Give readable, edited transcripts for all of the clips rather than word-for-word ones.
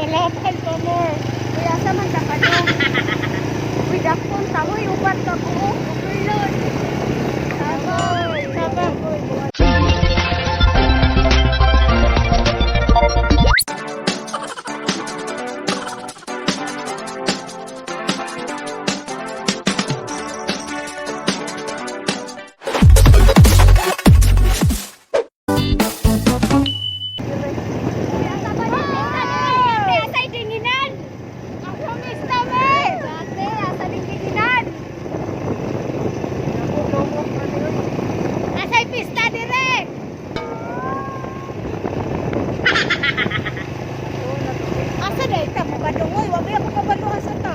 Palaban pa more. Uy, asa man ta kadong? Uy, dakpon ta. Uy, upat ka buo. Overload. Saboy. Sabang. Uy, asa ba ni? Ate, asa dinginan? Promise na me. Ate, asa dinginan? Asa'y pista dire. Asa dai ta mo kadungoy, wa may ako kabaluhan sa ta.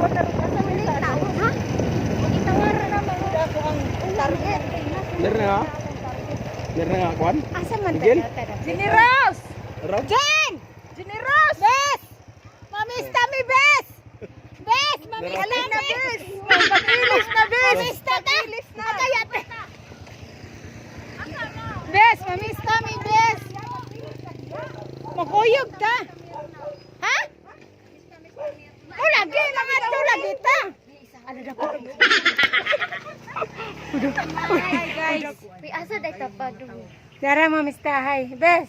Asa man tao, ha? Itawar na mo. Ako ang target. Meron na nga? Meron na nga, Kwan? Asa man Miguel? ta? Generous! Rob? Jen! Generous! Bes! Mamista mi, Bes! Bes! Mamista na, Bes! Pag-ilis na, Bes! Mamista ta! Na. Atay, ate! Bes! Mamista mi, Bes! Makuyog ta! Ha? O lagi, mga to lagi ta! Ano na po? Hi guys. Uy, asa day ta padung? Dara, mamista. Hi. Bes!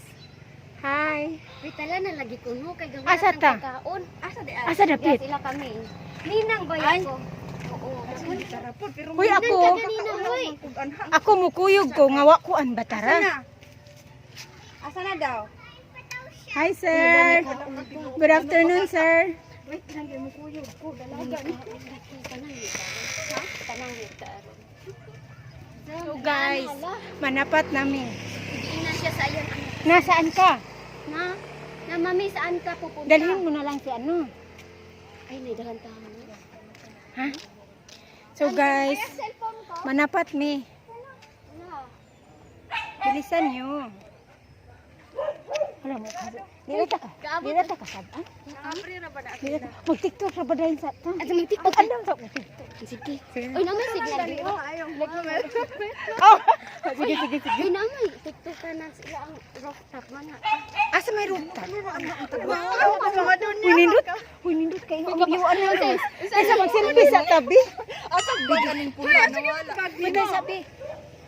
Hi. Uy, tala na lagi ko no kay gawa Asa ng ta? pagkaon. Asa di Asa dapit? Sila kami. Ninang ba ko? Oo. Uy, ako. Ninang ka ganina, hoy. Ako mukuyog ko nga wa ko an batara. Asa na daw? Hi sir. Good afternoon sir. Wait lang gyud mo kuyog ko dalaga ni. Ha? Tanang ka aron. So guys, manapat nami. Igiinan siya sa iyan anak. Nasaan ka? Na, na mami saan ka pupunta? Dalhin mo na lang si ano. Ay, naidahan ta mo. Ha? So guys, Cellphone ko. manapat mi. Wala. Bilisan nyo. Wala mo. Dili ta ka. Dili ta ka sab. ah? Dili ta. Mag-TikTok ra ba dahil sa ta? At may TikTok. Andam sa TikTok. Sige. Uy, namay signal dito. Oh. Sige, sige, sige. Uy, namay TikTok ka na sila ang rooftop man ha. Asa may rooftop? Uy, nindot. Uy, nindot kayo. Ang view ano rin. Kaysa mag-selfie sa tabi. Asa ba kaning pula nawala? Uy, sabi.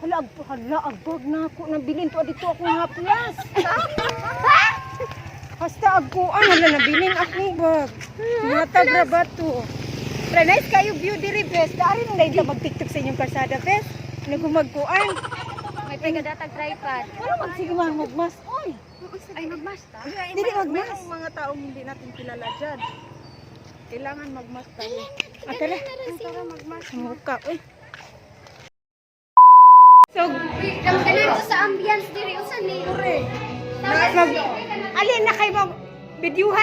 Hala, ag hala, agbag na ako. Nabilin to dito akong haplas. Hasta agkuan, hala, nabilin akong bag. Matag ra ba to? Pero nice kayo view diri, bes. Dari nang dahil mag-TikTok sa inyong kalsada, bes. Nagumagkuan. May pagadatag tripod. Ano magsigma magmas? Oy, Ay, magmasta. Dili magmas. Mayroong mga taong hindi natin kilala dyan. Kailangan magmas tayo. Atala. Muka, uy. So, Dami ko sa ambience diri usa ni. mag, alin na kayo mag videohan?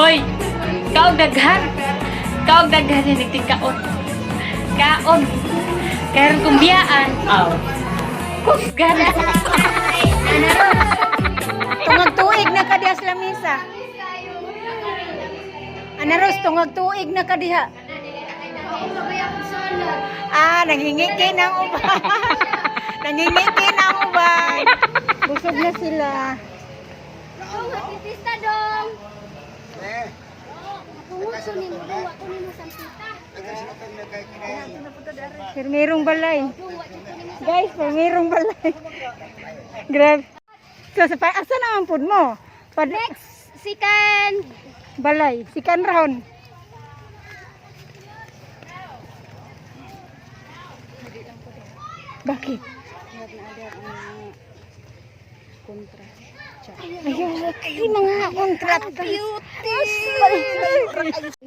Hoy, kaog daghan. Kaog daghan yung nagtingkaon. Kaon. Karon kung biyaan. Aw. Kusgan. Tungag tuig na ka diha sa lamisa. Ana Ros, tungag tuig na ka diha. Ah, nangingiki ng uban. Nangingiki ng uban. Busog na sila. Dong, happy pista dong. Ako ni mo dong, ako ni mo sampita. Permirong balay. Dong, wa jud ko nimo. Guys, permirong balay. Grabe. So, sa asa naman pud mo? Next, second Balay, si Kanron. Bakit? Kontra. Ayun, ay, mga kontrata. Beauty!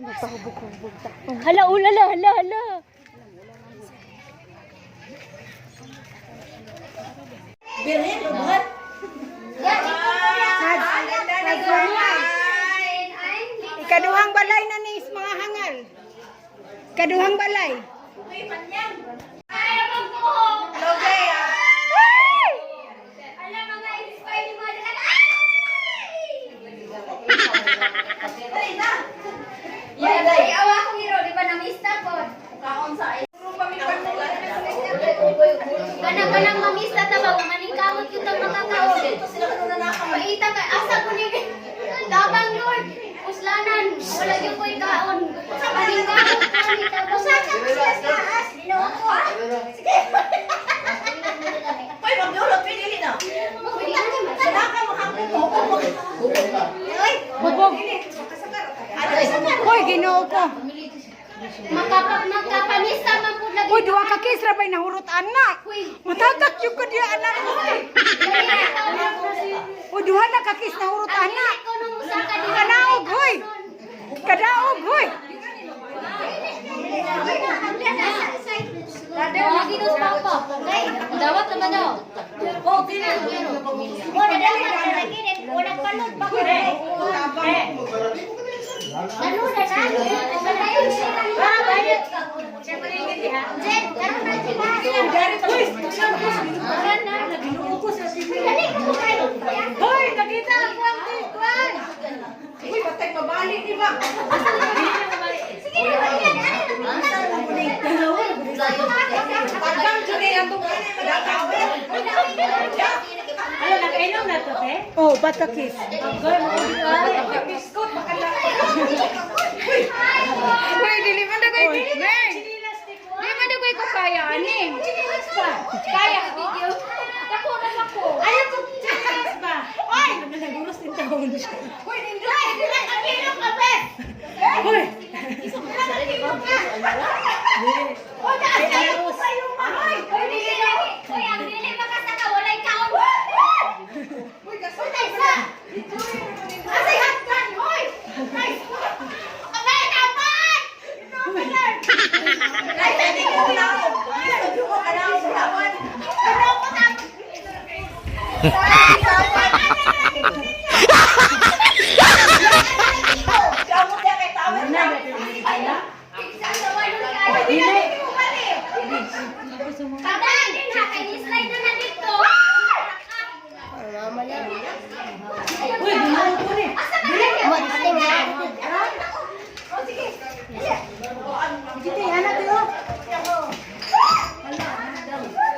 Magpahubog-hubog ta. Hala, ulala, hala, hala. Ikaduhang balay na ni mga hangal. Ikaduhang balay. Kaya magbuhok. Ala, mga inspire ni mga dalaga. Ay! Yan, ay, awa akong hero, di ba namista ko? Kanang kanang mamista ta ba maningkamot gyud tang makakaon. Paita kay asa ko ni Tabang Lord. Uslanan, wala gyud ko'y kaon. Maningkamot kami tabang. Usa ka sila sa taas, Ginoo ko. Sige. Hoy, magdulot pili na. Hubog. Hoy, Ginoo ko. Makapa makapamista man pud lagi. Uy, duha ka kisra bay nahurot ana. Uy. Matagak yung ko diya anak. Uy, duha na ka kis nahurot ana. Ko nung usa ka di. Kadaog, hoy. Kadaog, hoy. Lagi dos papa. Dawat naman daw. Oh, Wala dapat lagi rin. Wala palod pa ko. Lalo na na. Jen, karon na sila. Hoy, nakita ang kwan. Uy, patay mabali di ba? Sige na, Tagang jud eh atong madakaw. Ano, nakainom na to, te? Oh, bata kiss. Biskot makala. Hoy, dili man na koy. Di man na ko kaya ani. Kaya video. Dako na ako. Ayaw ko, chinelas ba? Ay! Naguros din taon siya. Uy, nindot. Ang ka be. Hoy! Uy, naasayo ko kayo mahay. Uy, dili uy, ang dili makasaka walay kaon. Uy, kasunay sa. Asay hatgan, hoy. Nice. Abay dapat. Ay, tadi ko na. Gusto ko ka na sawan. Ano ko tapos? Kamot ya kay tawon na. Dili! Kadang din ha kay slide na na dito. Uy, ginoo ko ni. Asa man kayo? Dito, anak yo.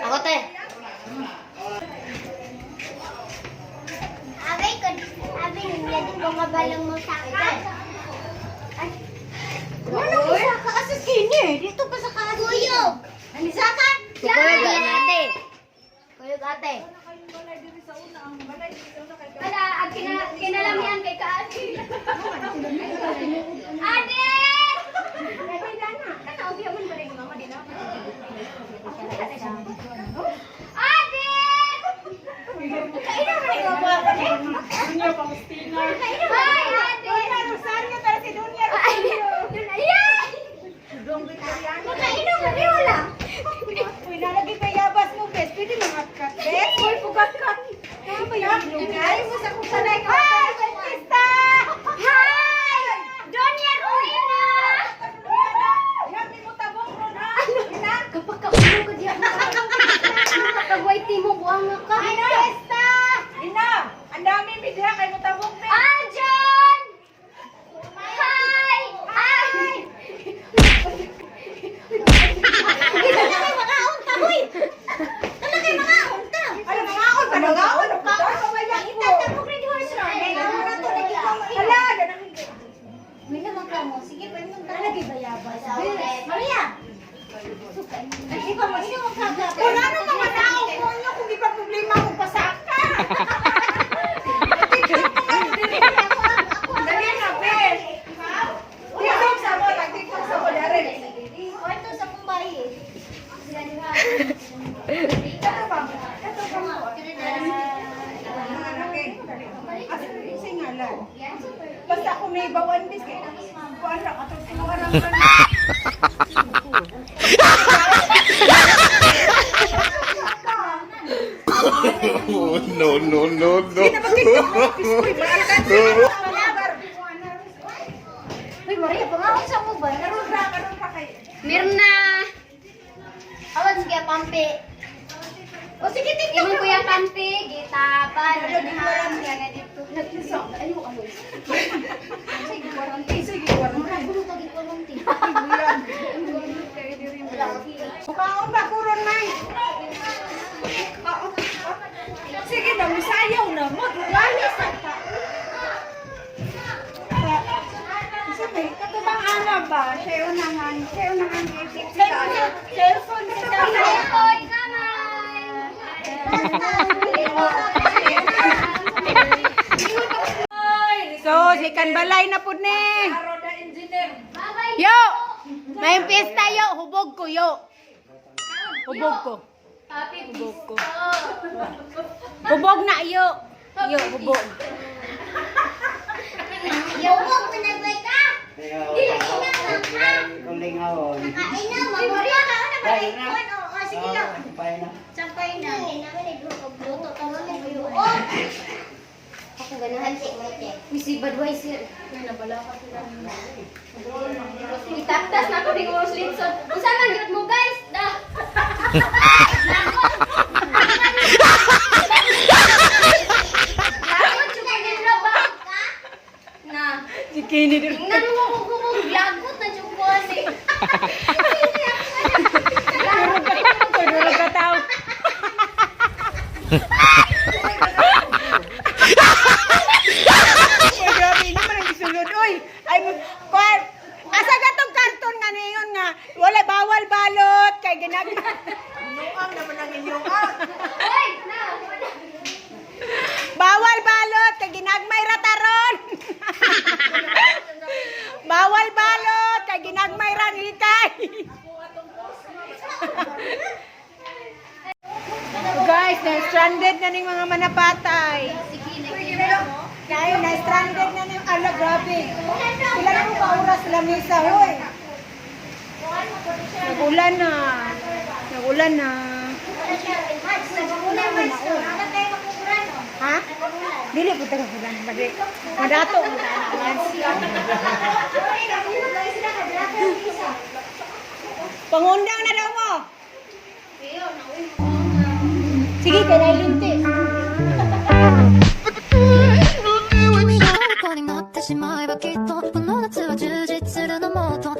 Ako te. Abay ko, abay hindi ko mabalong mo sa akin. Ay. Wala ko sa asa sini. Dito pa sa Kuyog. Ano sa ka? Kuyog ate. Kuyog ate. Ala, ang kinalamian kay kaati. Ate! Ate! Kailan mo na Hi, ate! Rosario, tara si Dunya. Ay! Makainom na wala. Uy, nalagi pa yabas mo, bes. Pwede mga kat, bes. Uy, pugat kat. Tama ba yung Ay, mo sa kung sanay ka. Hi, Batista! Hi! Donya Ruina! Yami mo tabong ron ha. Kapag kaulo ko diyan. Kapag mo buang ka. Ina! Ina, ang dami bidha kay mo tabong me. Ah, John! Hi! Hi! Kita na kay mga unta, hoy! Kana kay mga unta! Alam, mga on, panagaon. Kita mo grade horse ride. Hala, ganang May naman ka mo. Sige, pwede mong talagay bayabas. Maria! Ay, ikaw mo. Sino ka? Kung ano mga tao ko nyo, kung di pa problema kung pasaka. Dali na, be. Basta ako may bawan bis kay kuan ra katong sinuan ra. Oh, no, no, no, no. Kita ba TikTok na piskoy maalkan sa lugar. Uy, Maria, pangahon sa mo ba? Karon ra, karon pa kay. Mirna. Awan sige pampi. O sige, TikTok. Imong kuya pampi, gitapan. Nagkiso. Ayo, ano. Sige, warranty. Sige, warranty. Gulo ka gid warranty. Kaon ba kuron may? Sige na, misayaw na mo. Wala sa ta. Sabi, katubang ana ba? Siya unahan, siya unahan. Cellphone sa Hoy, kamay. So, si Kanbalay na pud ni. Bye-bye. Yo! May piyesta yo, hubog ko yo. Hubog ko. Happy Hubog ko. Pisto. Hubog na yo. Yo, hubog. Yo, mo nagbay ka. Dili na ka. Kulingawon. Kain na, Maria ka na ba? Oo, sige lang. Pay na. Sampay na. Luto ka na Oh! Ako ganahan si Mike. Uy, si Budweiser. Nabala ka sila. Itaktas na ako ni Rose Linson. Unsa man gyud mo guys? Da. Lagot jud ka na ba? Na. Si Kenny dir. Tingnan mo kung kung lagot na jud ko ani. Durog ka tao. Uy, grabe, hindi man ang gisulod. Uy, ay, kuwan, asa gatong karton nga niyon nga, wala bawal balot, kay ginag... Nuang naman ang inyong ah. Uy, na. Wala. Bawal balot, kay ginagmay rataron. Bawal balot, kay ginagmay ra ni ikay. Guys, na-stranded na ning mga manapatay. Sige, Kayo, na-stranded na ning ala, grabe. Pila na mo ka oras lamisa, hoy. Nagulan na. Nagulan na. Ha? Dili po taga ulan. Madato. Pangundang na daw mo. Sige, kay nailinti. 虜になってしまえばきっとこの夏は充実するのもっと